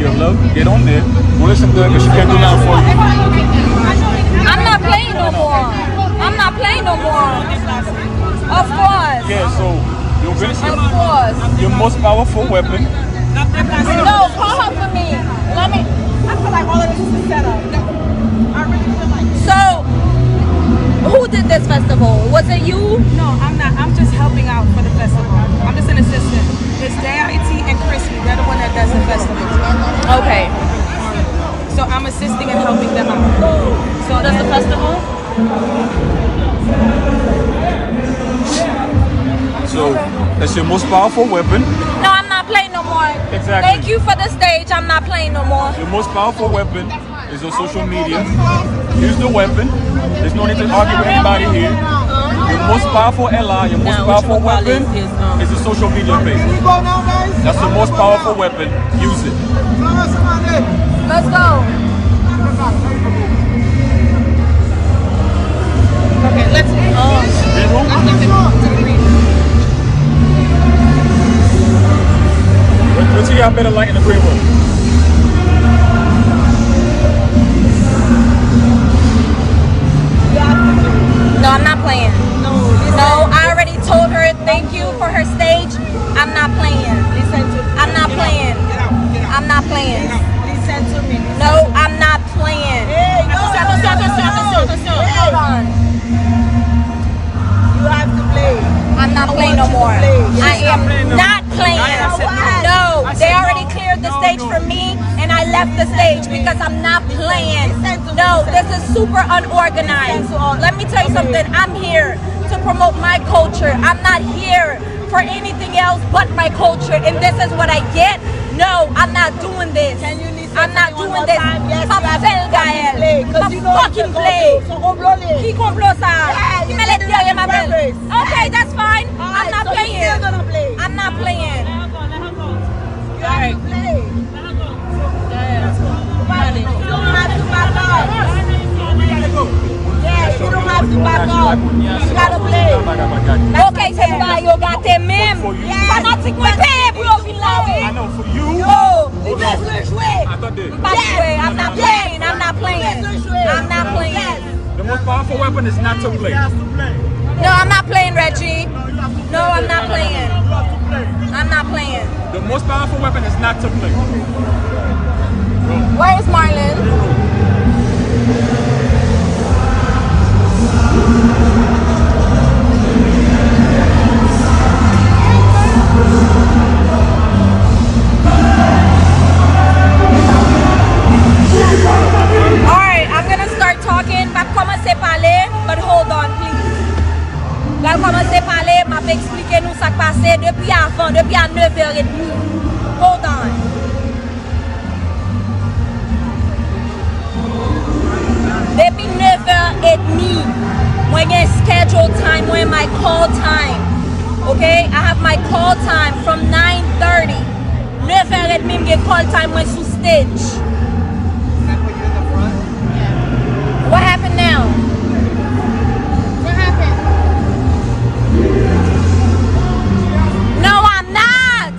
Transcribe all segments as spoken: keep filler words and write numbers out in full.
Your love, get on there. Go listen to her because she can't do nothing for you. I'm not playing no more. I'm not playing no more. Of course. Yeah, so you're gonna see Of course. Your most powerful weapon. No, call her for me. Let me. I feel like all of this is a setup. I really feel like. So, who did this festival? Was it you? No, I'm not. I'm just helping out for the festival. I'm just an assistant. It's J I T and Chrissy. They're the one that does the festival. Okay. So I'm assisting and helping them out. So That's the festival? So that's your most powerful weapon. No, I'm not playing no more. Exactly. Thank you for the stage. I'm not playing no more. Your most powerful weapon is on social media. Use the weapon. There's no need to argue with anybody here. Your most powerful ally, your most powerful weapon is the social media page. That's the most powerful weapon. Use it. Let's go. Okay, let's. Green room? Wait till y'all better light in the green room. No, I'm not playing. No, I already told her thank you for her stage. I'm not playing. Listen to me. I'm not playing. I'm not playing. Listen to me. No, I'm not playing. Hey, no, no, no, no, no. Hold on. You have to play. I'm not playing no more. I am not playing. No, they already cleared the stage for me, and I left the stage because I'm not playing. No, this is super unorganized. Let me tell you something. I'm here to promote my culture. I'm not here for anything else but my culture, and this is what I get. No, I'm not doing this. I'm not doing this. M ap fè l, Gaëlle. M ap fucking play. Ki konplo sa? Ki mele dèyè m avè l? Okay, that's fine. I'm not playing. I'm not playing. You have to play. You don't have to back up. Yeah, you don't have to back up. You gotta play. Okay, se pa yo gate menm. Fanatik mwen peye pou yo vin la, wi. I know for you. Oh, Li bezwen jwe. Attendez. M p ap jwe. I'm not playing. I'm not playing. I'm not playing. The most powerful weapon is not to play. No, I'm not playing, Reggie. No, I'm not playing. I'm not playing. The most powerful weapon is not to play. Where is Marlon? Alright, I'm gonna start talking. M ap kòmanse pale, but hold on, please. M pral kòmanse pale, m ap eksplike nou sa k pase depi avan, depi a nevè edmi. Hold on. Depi nevè edmi, mwen gen schedule time mwen, my call time. Okay? I have my call time from nine thirty. Nevè edmi, m gen call time mwen sou stage. What happened now? What happened? No, I'm not.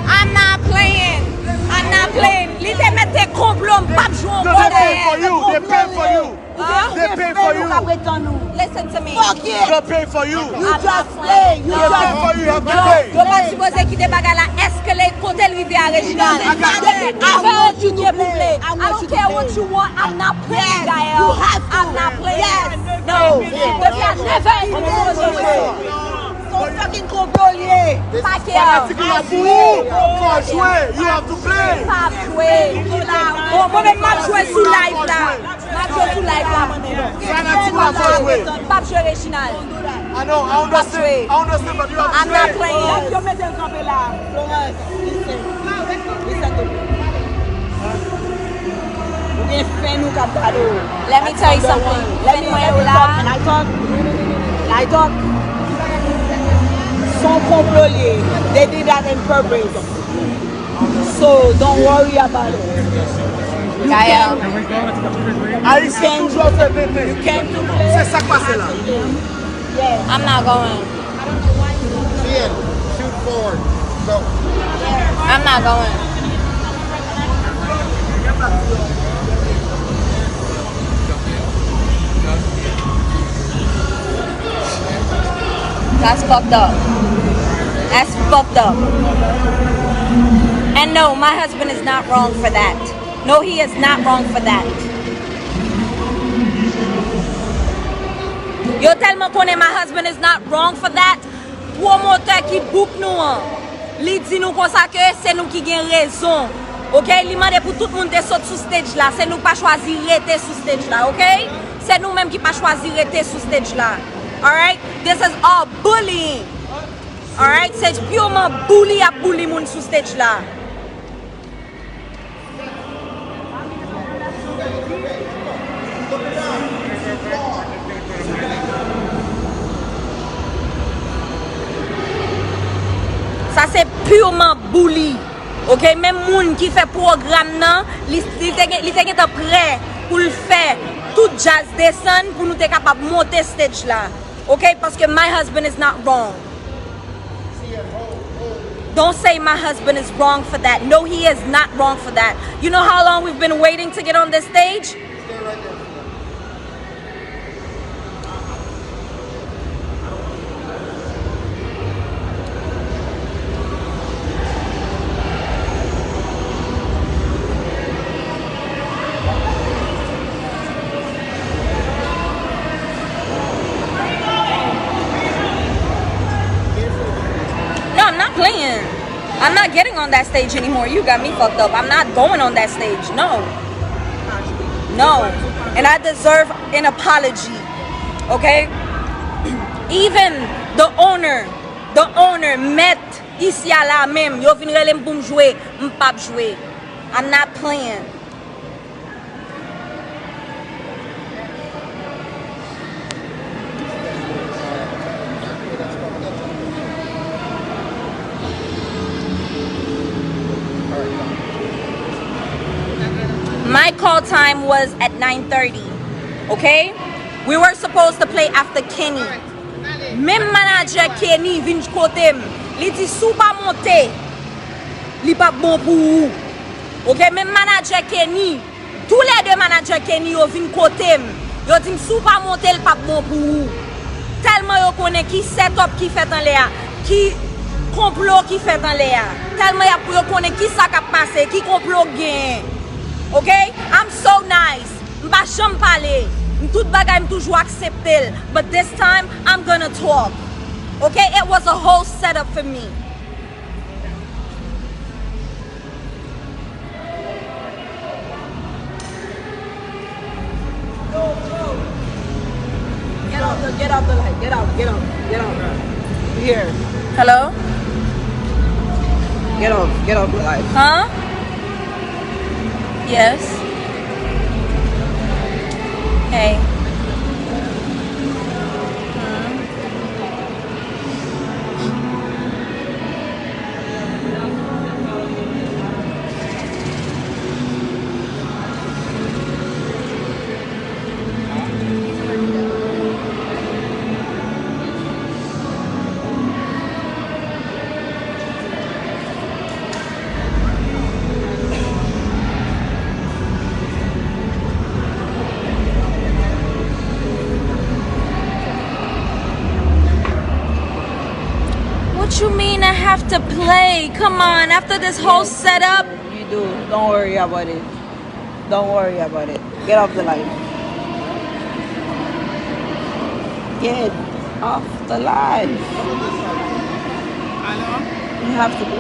I'm not playing. I'm not playing. Li te mete konplo, m p ap jwe yon No, they pay for you. They pay for you. They pay for you. Listen to me. Fuck it. They pay for you. You just play. You They pay just for you. You have to pay. Yo pa sipoze kite bagay la escalate kote l rive a Reginald. Depi nevè edmi, m gen pou m play. I don't care what you want, I'm not playing, Gaëlle. I'm not playing. No. Depi a nevè edmi, m bezwen jwe. Son fucking konplo l ye. Pa kè. Fanatik la pou ou. Fò jwe. You have to play. Pa jwe. Bon, mwen menm m ap jwe sou live la. M ap jwe sou live la, mwen menm. Fanatik la fò jwe. M p ap jwe Reginald. I know. I understand. I understand, but you have to play. I'm not playing. Yo mete l kanpe la. Florence, listen. Listen to me. Ou gen fèn ou k ap gade w. Let me tell you something. Fèn mwen yo la. Light up. Light up. Son konplo l ye. They did that in purpose. So don't worry about it. Gaëlle. Ayisyen toujou ap fè tenten. Se sa k pase la. I'm not going. Ian, shoot forward. Go. I'm not going. That's fucked up. That's fucked up. And no, my husband is not wrong for that. No, he is not wrong for that. Yo tèlman konnen my husband is not wrong for that. Pwomotè ki book nou an, li di nou konsa ke se nou ki gen rezon. Ok? Li mande pou tout moun te sot sou stage la. Se nou k pa chwazi rete sou stage la, ok? Se nou menm ki pa chwazi rete sou stage la. Alright? This is all bullying. Alright? Se purman bully y ap bully moun sou stage la. Sa se purman bully. Ok, menm moun ki fè pwogram nan, li, li te gen, li te gentan prè pou l fè tout djaz desann pou nou te kapab monte stage la. Ok, paske my husband is not wrong. Don't say my husband is wrong for that. No, he is not wrong for that. You know how long we've been waiting to get on this stage? No, I'm not playing. I'm not getting on that stage anymore. You got me fucked up. I'm not going on that stage. No. No. And I deserve an apology. Okay? Even the owner, the owner, mèt isi a la menm, yo vin rele m pou m jwe, m p ap jwe. I'm not playing. My call time was at nine thirty, okay? We were supposed to play after Kenny. Menm manadjè Kenny vin kote m. Li di, "Si w pa monte, li p ap bon pou ou." Ok, menm manadjè Kenny, toulède manadjè Kenny yo vin kote m. Yo di m, "Si w pa monte, l p ap bon pou ou." Tèlman yo konnen ki set up ki fèt anlè a, ki konplo ki fèt anlè a. Tèlman y ap, yo konnen ki sa k ap pase, ki konplo k genyen. Ok? I'm so nice. M pa janm pale. M tout bagay m toujou aksepte l. But this time, I'm gonna talk. Ok? It was a whole setup for me. Get off the, get off the light. Get out, get out, get out. Here. Hello? Get off, get off the light. Huh? Yes. Hey. Hmm. What you mean I have to play? Come on, after this whole setup. You do. Don't worry about it. Don't worry about it. Get off the live. Get off the live. You have to go.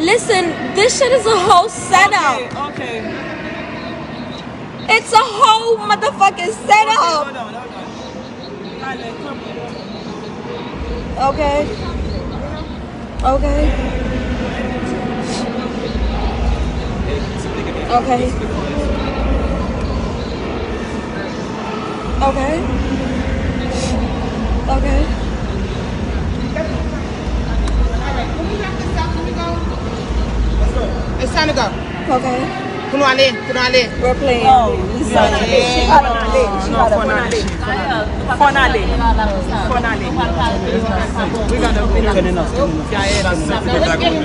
Listen, this shit is a whole setup. Okay, okay. It's a whole motherfucking setup. Okay, hold on, hold on. Okay. Okay. Okay. Okay. Okay. It's time to go. Okay. Pou nou ale, pou nou ale. We're playing. She gotta play. She gotta play. Fò n ale. Fò n ale. We gotta go. We gotta go.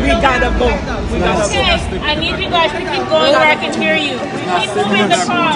We gotta go. I need you guys to keep going where I can hear you. Keep moving the car.